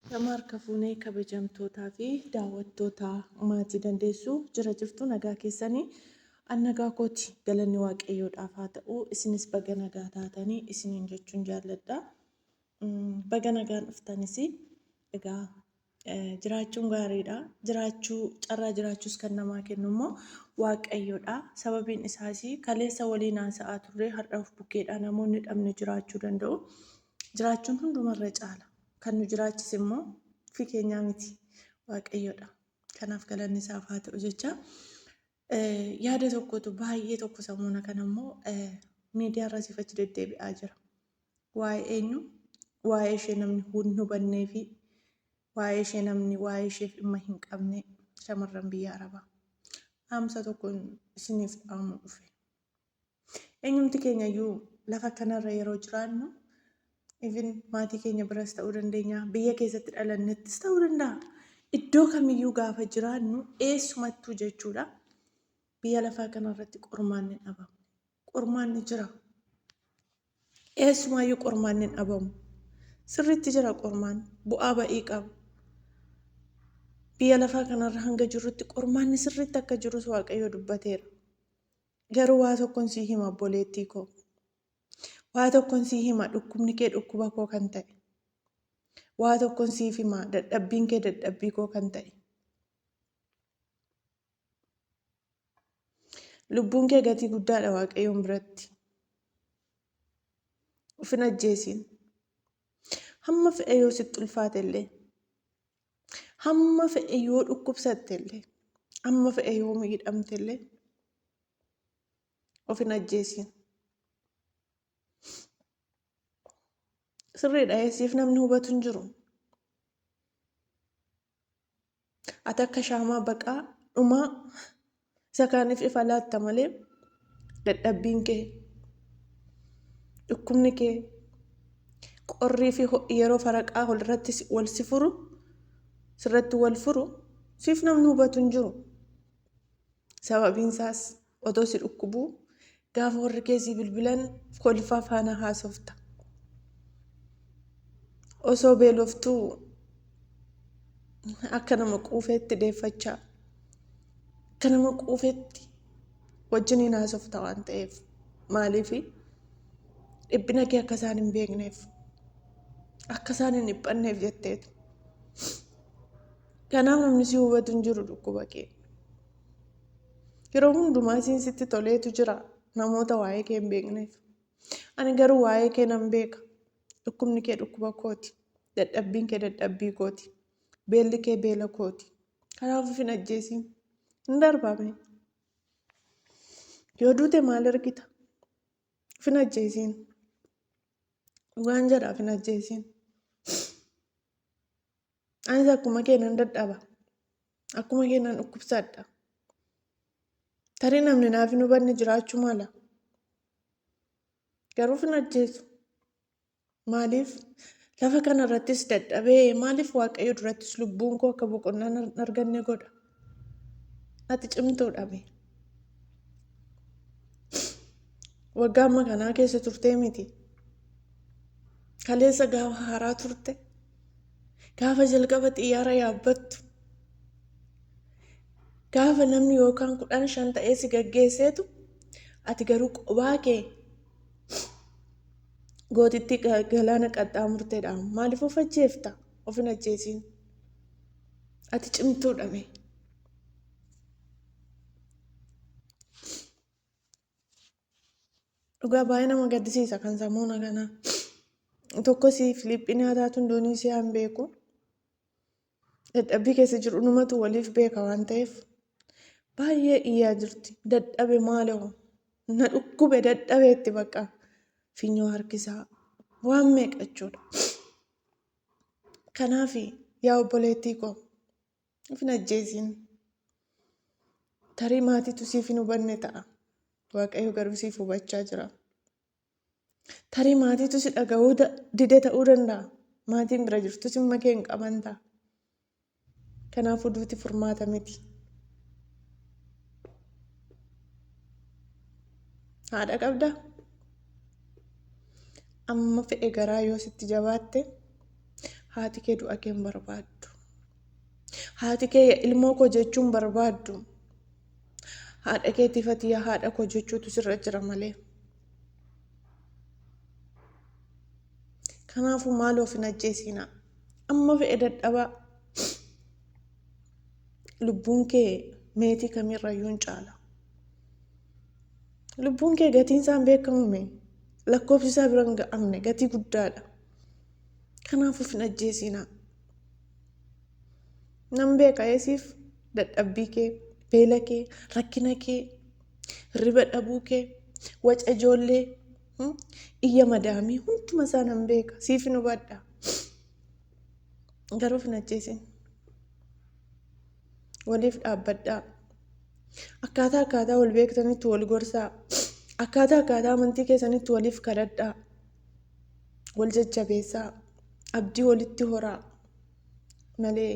Gama harka fuunee kabajamtootaa fi daawwattoota maatii dandeessuu jira jirtu nagaa keessanii an nagaa kooti galanni waaqayyoodhaaf haa ta'u isinis baga nagaa taatanii isiniin jechuun jaalladha. Baga nagaan dhuftanis egaa jiraachuun gaariidha. Jiraachuu carraa jiraachuus kan namaa kennu immoo waaqayyoodha. Sababiin isaas kaleessa waliin haasa'aa turre har'a of bukkeedha namoonni dhabne jiraachuu danda'u. Jiraachuun hundumarra caala. Kan nu jiraachise immoo ofii keenyaa miti waaqayyoodha. Kanaaf galanni isaaf haa ta'u jecha. Yaada tokkotu baay'ee tokko samuuna kana immoo miidiyaa irra asiif achi deddeebi'aa jira. Waa'ee eenyu? Waa'ee ishee namni hin hubannee fi waa'ee ishee namni waa'ee isheef dhimma hin qabne shamarran biyya Arabaa. Dhaamsa tokkoon isiniif dhaamuu dhufe. Eenyumti keenya iyyuu lafa kanarra yeroo jiraannu even maatii keenya biras ta'uu dandeenya, biyya keessatti dhalannettis ta'uu danda'a. Iddoo kamiyyuu gaafa jiraannu eessumattuu jechuudha. Biyya lafaa kanarratti qormaanni hin dhabamu. Qormaanni jira. Eessumaayyuu qormaanni hin dhabamu. Sirriitti jira qormaanni. Bu'aa ba'ii qaba. Biyya lafaa kanarra hanga jirrutti qormaanni sirriitti akka jirus Waaqayyo dubbateera. Garuu waa tokkon sii hima obboleettii koo. Waa tokkon sii hima dhukkubni kee dhukkuba koo kan ta'e. Waa tokkon siif hima dadhabbiin kee dadhabbii koo kan ta'e. Lubbuun kee gatii guddaadha Waaqayyoon biratti. Of hin ajjeesiin. Hamma fe'e yoo sitti ulfaate illee, hamma fe'e yoo dhukkubsatte illee, hamma fe'e yoo miidhamte illee of hin ajjeesiin. Sirriidha siif namni hubatu hin jiru. Ati akka shaamaa baqaa dhumaa isa kaaniif ifa laatta malee dadhabbiin kee, dhukkubni kee, qorrii fi ho'i yeroo faraqaa walirratti wal si furu, sirratti wal furu, siif namni hubatu hin jiru. Sababiin isaas otoo si dhukkubuu gaafa warri kee sii bilbilan kolfaa faana haasofta. Osoo beeloftuu akka nama quufeetti deeffachaa akka nama quufeetti wajjiniin haasofta waan ta'eef maaliif dhiphina kee akka isaan hin beekneef akka isaan hin dhiphanneef jetteetu. Kanaaf namni si hubatu hin jiru dhukkuba kee. Yeroo hundumaa isiin sitti toleetu jira namoota waa'ee kee hin beekneef. Ani garuu waa'ee kee nan beeka. Dhukkubni kee dhukkuba kooti. Dadhabbiin kee dadhabbii kooti. Beelli kee beela kooti. Kanaaf of hin ajjeesiin. Hin darbame. Yoo duute maal argita? Of hin ajjeesiin. Dhugaan jedha of hin ajjeesiin. Anis akkuma kee nan dadhaba. Akkuma kee nan dhukkubsadha. Tarii namni naaf hin hubanne jiraachuu mala. Garuu of hin ajjeesu. Maaliif lafa kana irrattis dadhabee maaliif Waaqayyo durattis lubbuun koo akka boqonnaa hin arganne godha? Ati cimtuudha mee. Waggaa amma kanaa keessa turtee miti. Kaleessa gaafa haaraa turte. Gaafa jalqaba xiyyaara yaabbattu. Gaafa namni yookaan 10 5 ta'ee si gaggeesseetu ati garuu qobaa kee gootitti galaana qaxxaamurteedha. Maaliif of ajjeefta? Of hin ajjeesiin. Ati cimtuudha mee. Dhugaa baay'ee nama gaddisiisa kan samuuna kanaa. Tokkos Filiippiinii haa taatu Indoneesiyaa hin beeku. Dadhabbii keessa jiru dhumatu waliif beeka waan ta'eef baay'ee iyyaa jirti. Dadhabe maaloo na dhukkube dadhabeetti bakka finyoo harkisaa waan meeqa jechuudha. Kanaaf yaa obboleettii koo of hin ajjeesiin. Tarii maatiitu siif hin hubanne ta'a. Waaqayyo garuu siif hubachaa jira. Tarii maatiitu si dhaga'uu dide ta'uu danda'a. Maatiin bira jirtus dhimma kee hin qaban ta'a. Kanaafuu duuti furmaata miti. Haadha qabdaa? Amma fedhe garaa yoo sitti jabaatte Haati kee du'a kee hin barbaaddu. Haati kee ilmoo koo jechuu hin barbaaddu. Haadha keetiif ati yaa haadha koo jechuutu sirra jira malee. Kanaafuu maaloo of hin ajjeesinaa. Amma fe'e dadhabaa. Lubbuun kee meetii kamirrayyuu hin caala. Lubbuun kee gatiin isaa hin beekamu mee? Lakkoofsi isaa bira hin ga'amne gatii guddaadha. Kanaaf of hin ajjeesinaa. Nan beeka eesiif dadhabbii kee, beela kee, rakkina kee, hirriba dhabuu kee, waca ijoollee, iyya madaamii hunduma isaa nan beeka. Siif hin hubadha. Garuu of hin ajjeesin. Waliif dhaabbadhaa. Akkaataa akkaataa wal beektanitti wal gorsaa. Akkaataa akkaataa amantii keessanitti waliif kadhadhaa. Wal jajjabeessaa. Abdii walitti horaa. Malee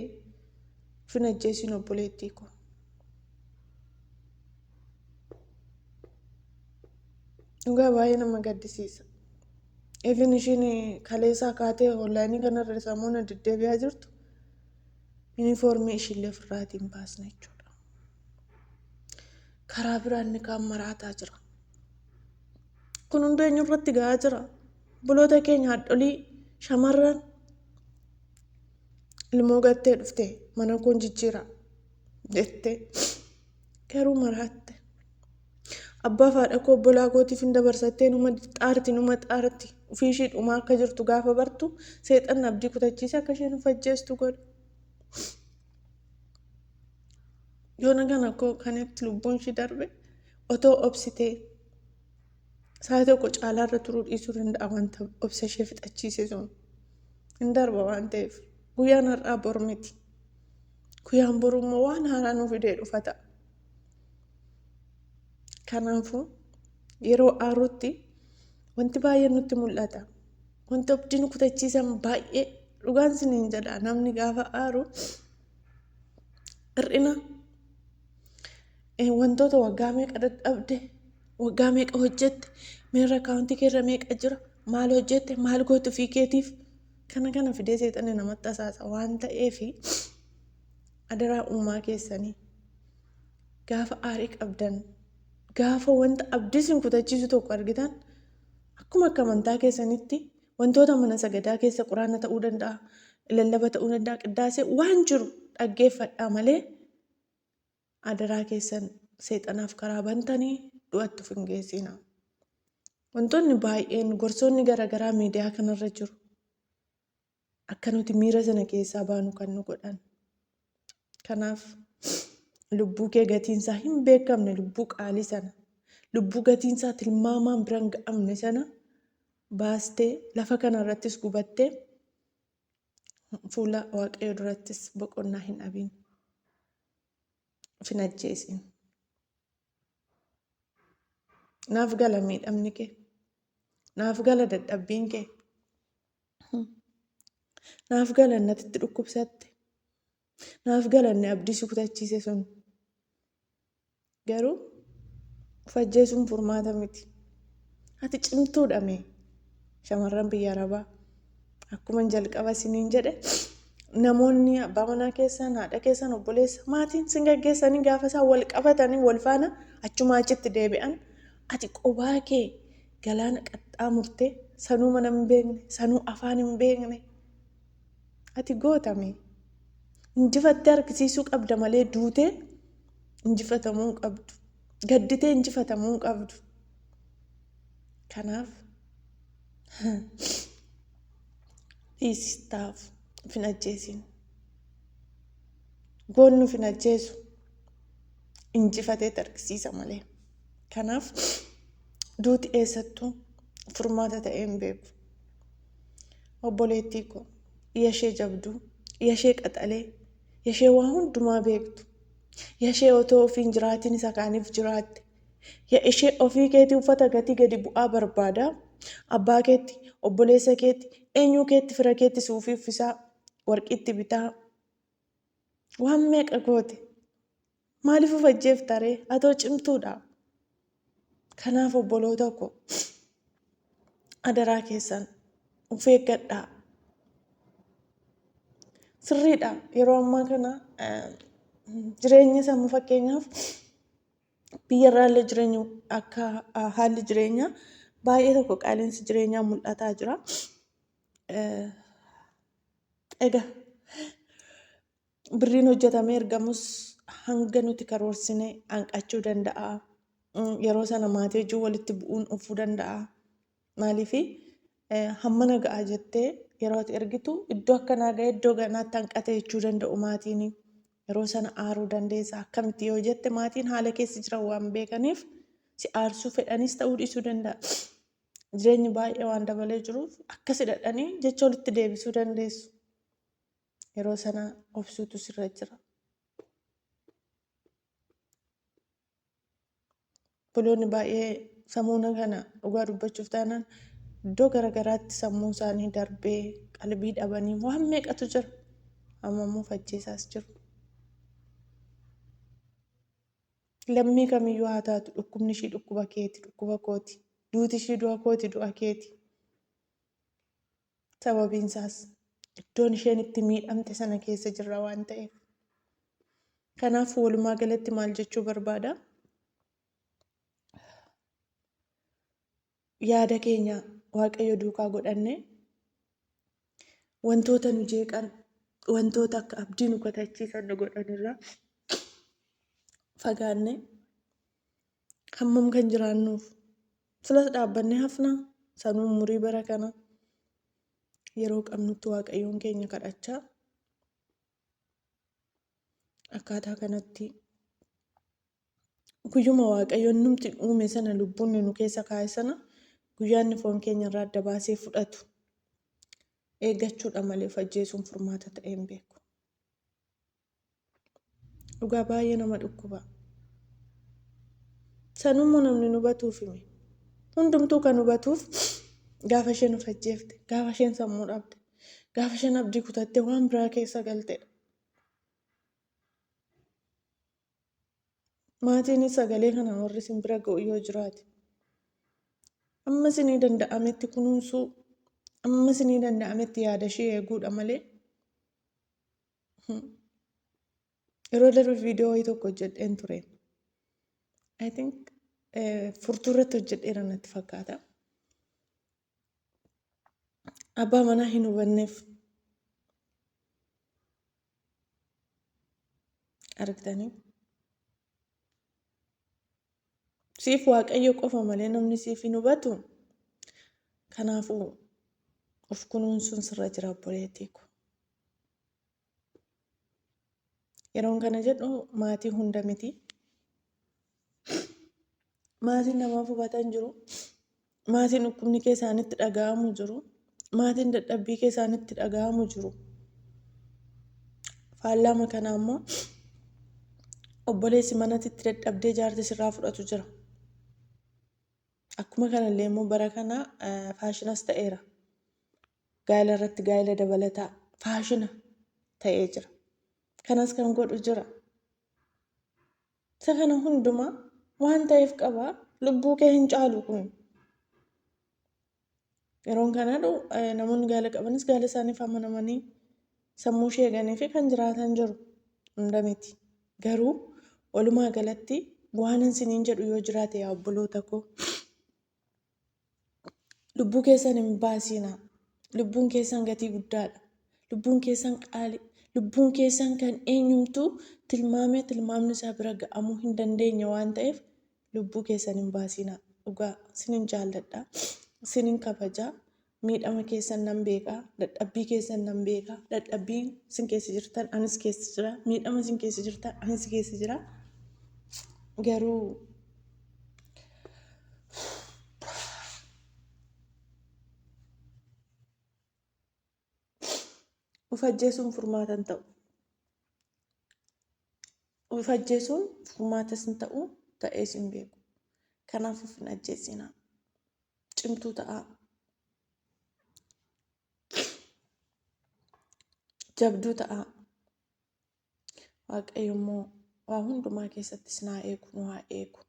of hin ajjeesin obboleettii koo. Dhugaa baay'ee nama gaddisiisa. Even ishiin kaleessaa kaatee onlaayinii kanarra samuuna deddeebi'aa jirtu yuunifoormii ishiillee ofirraatii hin baasne jechuudha. Karaa biraan inni kaan maraataa jira. Kun hundi eenyurratti ga'aa jira? Obboloota keenya haadholii shamarran ilmoo gattee dhufte mana koon jijjiira jettee garuu maraatte. Abbaa fi haadha koo obbolaa kootiif hin dabarsattee numa xaarti numa xaarti ofii ishii dhumaa akka jirtu gaafa bartu seexanni abdii kutachiise akka isheen of ajjeestu godha. Yoona kana koo kanatti lubbuun ishii darbe otoo obsitee sa'a tokko caalaarra turuu dhiisuu danda'a wanta obsa ishee fixachiise sun. Hin darba waan ta'eef guyyaan har'aa bor miti. Guyyaan boruu immoo waan haaraa nu fidee dhufa ta'a. Kanaafuu yeroo aarutti wanti baay'een nutti mul'ata. Wanti abdii nu kutachiisan baay'ee dhugaan isiniin jedha namni gaafa aaru hir'ina wantoota waggaa meeqa dadhabde waggaa meeqa hojjette meerra akaawuntii keerra meeqa jira maal hojjette maal goote ofii keetiif kana kana fidee seexanni namatti hasaasa waan ta'eef adaraa uumaa keessanii gaafa aarii qabdan gaafa wanta abdii isin kutachiisu tokko argitan akkuma akka amantaa keessanitti wantoota mana sagadaa keessa quraana ta'uu danda'a, lallaba ta'uu danda'a, qiddaasee waan jiru dhaggeeffadhaa malee adaraa keessan seexanaaf karaa bantanii du'atti of hin geessinaa. Wantoonni baay'een gorsoonni garaagaraa miidiyaa kanarra jiru. Akka nuti miira sana keessaa baanu kan nu godhan. Kanaaf lubbuu kee gatiinsaa hin beekamne lubbuu qaalii sana lubbuu gatiinsaa tilmaamaan bira hin ga'amne sana baastee lafa kana irrattis gubattee fuula Waaqayyoo durattis boqonnaa hin dhabin. Of hin ajjeesin. Naaf gala miidhamni kee. Naaf gala dadhabbiin kee. Naaf gala inni ati itti dhukkubsatte. Naaf gala inni abdii si kutachiise sun. Garuu of ajjeesuun furmaata miti. Ati cimtuudha mee shamarran biyya Arabaa. Akkuma jalqaba isiniin jedhe namoonni abbaa manaa keessan, haadha keessan, obboleessa maatiin sin gaggeessanii gaafa isaan wal qabatanii wal faana achumaa achitti deebi'an ati qobaa kee galaana qaxxaamurtee sanuu mana hin beekne, sanuu afaan hin beekne. Ati goota mee. Injifattee argisiisuu qabda malee duutee injifatamuu hin qabdu. Gadditee injifatamuu hin qabdu. Kanaaf dhiisi taaf of hin ajjeesin. Goonni of hin ajjeesu. Injifatee argisiisa malee. Kanaaf duuti eessattuu furmaata ta'ee hin beeku. Obboleettii koo, yashee jabduu, yashee qaxalee, yashee waa hundumaa beektu, yashee otoo ofiin jiraatiin isa kaaniif jiraatte, ya ishee ofii keetii uffata gatii gadi bu'aa barbaada, abbaa keetti, obboleessa keetti, eenyuu keetti, fira keetti suufii uffisaa, warqiitti bitaa, waan meeqa goote. Maaliif of ajjeefta ree? Atoo cimtuudha. Kanaaf obboloota koo adaraa keessan of eeggadhaa. Sirriidha. Yeroo ammaa kana jireenya sammuu fakkeenyaaf biyyarraallee jireenyi akka haalli jireenyaa baay'ee tokko qaala'insi jireenyaa mul'ataa jira. Egaa birriin hojjetamee ergamus hanga nuti karoorsine hanqachuu danda'a. Yeroo sana maatii wajjin walitti bu'uun dhufuu danda'a. Maaliif hammana ga'a jettee yeroo ati ergitu iddoo akkanaa ga'e iddoo kanaatti hanqate jechuu danda'u maatiin. Yeroo sana aaruu dandeessa. Akkamitti yoo jette maatiin haala keessa jiran waan beekaniif si aarsuu fedhanis ta'uu dhiisuu danda'a. Jireenyi baay'ee waan dabalee jiruuf akkas hidhadhanii jecha walitti deebisuu dandeessu. Yeroo sana obsuutu sirra jira. Obboloonni baay'ee samuuna kana dhugaa dubbachuuf taanaan iddoo garaagaraatti sammuun isaanii darbee qalbii dhabanii waan meeqatu jira. Amma immoo fajjeesaas jiru. Lammii kamiyyuu haa taatu dhukkubni ishii dhukkuba keeti, dhukkuba kooti. Duuti ishii du'a kooti, du'a keeti. Sababiin isaas iddoon isheen itti miidhamte sana keessa jirra waan ta'eef. Kanaaf walumaa galatti maal jechuu barbaada? Yaada keenya Waaqayyo duukaa godhanne wantoota nu jeeqan, wantoota akka abdii nu kutachiisan nu godhanirraa fagaanne hammam kan jiraannuuf silas dhaabbannee hafnaa sanuu umurii bara kana yeroo qabnutti Waaqayyoon keenya kadhachaa akkaataa kanatti guyyuma Waaqayyoon numti uume sana lubbuun nu keessa kaa'e sana guyyaa inni foon keenya irraa adda baasee fudhatu eeggachuudha malee of ajjeesuun furmaata ta'ee hin beeku. Dhugaa baay'ee nama dhukkuba. Sanummoo namni nu hubatuuf hime. Hundumtuu kan hubatuuf gaafa isheen of ajjeefte, gaafa isheen sammuu dhabde, gaafa isheen abdii kutattee waan biraa keessa galtedha. Maatiinis sagalee kana warri isin bira ga'u yoo jiraate amma isinii danda'ametti kunuunsuu, amma isinii danda'ametti yaada ishee eeguudha malee. Yeroo darbe viidiyoo wayii tokko hojjedheen ture. I think furtuu irratti hojjedheera natti fakkaata. Abbaa manaa hin hubanneef argitanii. Siif Waaqayyo qofa malee namni siif hin hubatu. Kanaafuu of kunuunsuun sirra jira obboleettii ko. Yeroon kana jedhu maatii hunda miti. Maatiin namaaf hubatan jiru. Maatiin dhukkubni kee isaanitti dhaga'amu jiru. Maatiin dadhabbii kee isaanitti dhaga'amu jiru. Faallaama kanaa immoo obboleessi manatti itti dadhabdee jaarti sirraa fudhatu jira. Akkuma kanallee immoo bara kana faashinas ta'eera. Gaa'ela irratti gaa'ela dabalataa faashina ta'ee jira. Kanas kan godhu jira. Isa kana hundumaa waan ta'eef qaba. Lubbuu kee hin caalu kun. Yeroon kana namoonni gaa'ela qabanis gaa'ela isaaniif amanamanii sammuu ishee eeganii fi kan jiraatan jiru. Hunda miti. Garuu walumaa galatti waan isiniin jedhu yoo jiraate yaa obboloota koo lubbuu keessan hin baasiinaa. Lubbuun keessan gatii guddaadha. Lubbuun keessan qaalii. Lubbuun keessan kan eenyumtuu tilmaamee tilmaamni isaa bira ga'amuu hin dandeenye waan ta'eef lubbuu keessan hin baasiinaa. Dhugaa isinin jaalladha. Isinin kabajaa. Miidhama keessan nan beeka. Dadhabbii keessan nan beeka. Dadhabbiin isin keessa jirtan anis keessa jira. Miidhama isin keessa jirtan anis keessa jira. Garuu of ajjeesuun furmaata hin ta'u. Of ajjeesuun furmaatas hin ta'u, ta'ees hin beeku. Kanaaf of hin ajjeesinaa. Cimtuu ta'aa. Jabduu ta'aa. Waaqayyo immoo waa hundumaa keessatti isin haa eegu, nu haa eegu.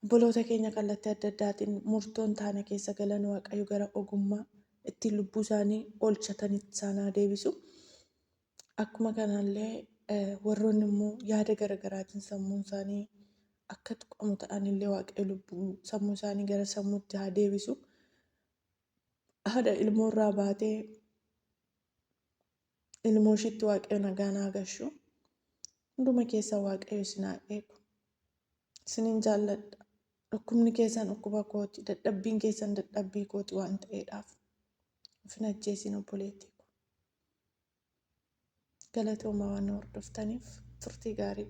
Obboloota keenya kallattii adda addaatiin murtoo hin taane keessa galan Waaqayyo gara ogummaa ittiin lubbuu isaanii oolchatanitti isaan haa deebisu. Akkuma kanallee warroonni immoo yaada garaagaraatiin sammuun isaanii akka tuqamu ta'anillee Waaqayyo lubbuu sammuu isaanii gara sammuutti haa deebisu. Haadha ilmoo irraa baatee ilmoo ishiitti Waaqayyo nagaan haa gashu. Hunduma keessan Waaqayyo isin haa eegu. Isinin jaalladha. Dhukkubni keessan dhukkuba kooti. Dadhabbiin keessan dadhabbii kooti waan ta'eedhaaf. Of hin ajjeesin obboleettii koo. Galatoomaa waan na hordoftaniif turtii gaarii.